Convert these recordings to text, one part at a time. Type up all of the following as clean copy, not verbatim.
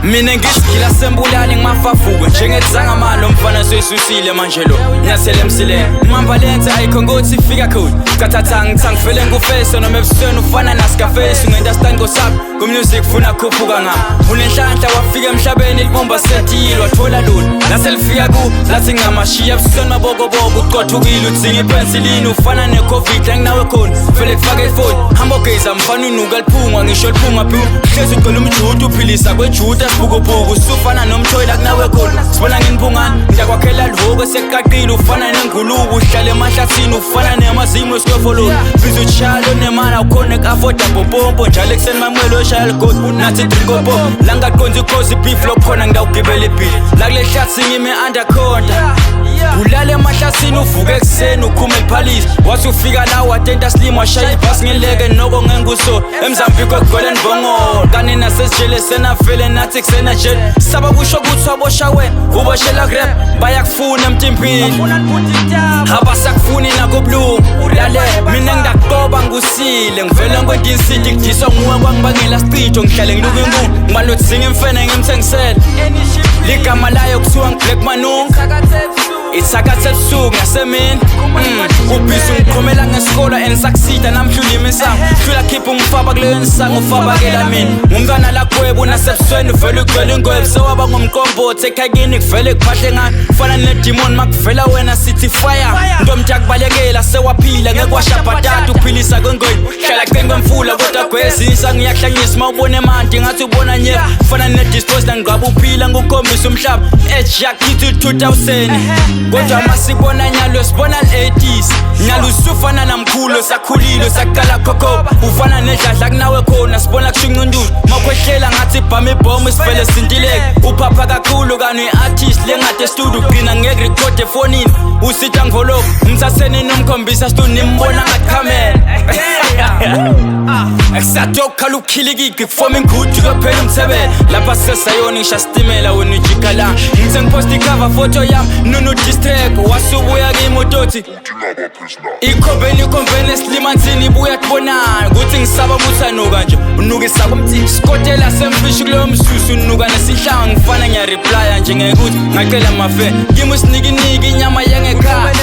Mina ngisigila sembulali ngimafafuke njengezangamalo mfana soyisusile manje lo nyathele emsileni mamba lenze ayikho ngokuthi ifika khona cathatha ngithangivele ngufeso noma ebusweni ufana nasikafeso ngenta stango sakho ku-music funa khuphuka ngami unenhlanhla wafika emhlabeni libomba sethile wathola lula laselifika ku lathi ngamashiya ebusweni mabokoboko uqothukile udzinga ipensilini ufana ne-covid anginawe khona vele kufake ifoni hamba ogeza mfana unuka liphungwa ngisho liphunga phu hlezi ugcwele umjuda uphilisa kwejuda sibhukubhuku usufana nomthoyila kunawe khona sibona nginibungane ngiyakwakhela lihoko sekuqaqile ufana nengulube uhlala emahlathini ufana nemazimu esikofololo biza utshalo nemali awukhona ku-afoda popompo njalo ekuseni mamwelo oshaya ligodi nathi drinkopo la ngaqonzi ikhosi beef lokhona ngidawugibela ibhili la kule hlathi ngime underconda ulale emahlathini uvuke ekuseni ukhume liphalisi wathi ufika la watenta slim washaya ibhasi ngeleke noko ngenguso emzambiko egcwele nibhongolo kani nasesijele senavele nathi kusenajele saba kusho ukuthi wabosha wena uboshela kurep bayakufuna emtimbini abasakufuni nakubulungu lale mina ngidakuqoba ngusile ngivele ngwedinsiti kudiswa nguwe kwangibangela sichitho ngihlale ngiluka inkulu ngibalothinga imfene ngimthengisele ligama layo kuthiwa ngiblack manunga ithakathi ebusuku nasemini ubhizi ngiqhomela ngesikolo and sakusida namhla ulimi insango hlula khipha umfaba kuleyo nsango ufabakela mina ngumntwana lakhwebu nasebusweni uvele ugcwele ingwebu sewaba ngumqombothi ekhayikini kuvele kuphahle ngani fana nedimoni makuvela wena sithi fire ntomthi akubalekela sewaphila ngeke washabhatata uphilisa kwengweni hlala ceni kwemfula kodwa gwezisa ngiyahlanyisa uma ubona emanti ngathi ubona nyefu fana nedisposa ngigqaba uphila ngukhombisa umhlaba age yakithi 2000 kodwa masibona nyalo sibona l-80s nyalo usufana namkhulu sakhulile saqala khokhoba ufana nedladla kunawe khona sibona kushunqundulo makhwehlela ngathi ibhama ibhomu sivele sintileke uphapha kakhulu kani uyi-artist lengade studio ugcina ngeke rekhode efonini usita ngvoloko umthatheni nomkhombisa stu nimbona ngakhamela kusatokhala ukhilikiki kufoma ingudu kuyophela umthebele lapha sisesayoni ngisha sitimela wena ujikala ngithe ngiphosta icover photo yami nunu distrack wasubuya kimi utothi ikhombeni ikhombeni esilimanzini ibuya kubonana ukuthi ngisaba ukuthi anuka nje unukisa kumthi sikotela semfishi kuleyo msusu unuka nesihlanga ngifana ngiyareplya nje ngekuthi ngacela mafe kimi usinikiniki inyama yengekhaya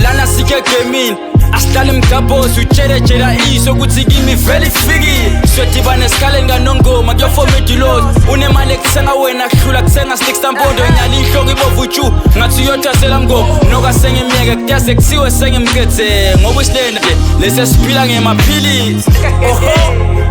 lana sikhe egemini asihlale mgabhozi utsheletshela iso ukuthi kimi vele ifikile siyodibana esikaleni kanongoma kuyofoma idilozi unemali ekuthenga wena kuhlula kuthenga stik sampondo nyala inhloko ibovu tshu ngathi uyothwasela mngoma noka sengimyeke kutase kuthiwe sengimqethe ngoba isilenda nje lesi esiphila ngemaphilisi oho.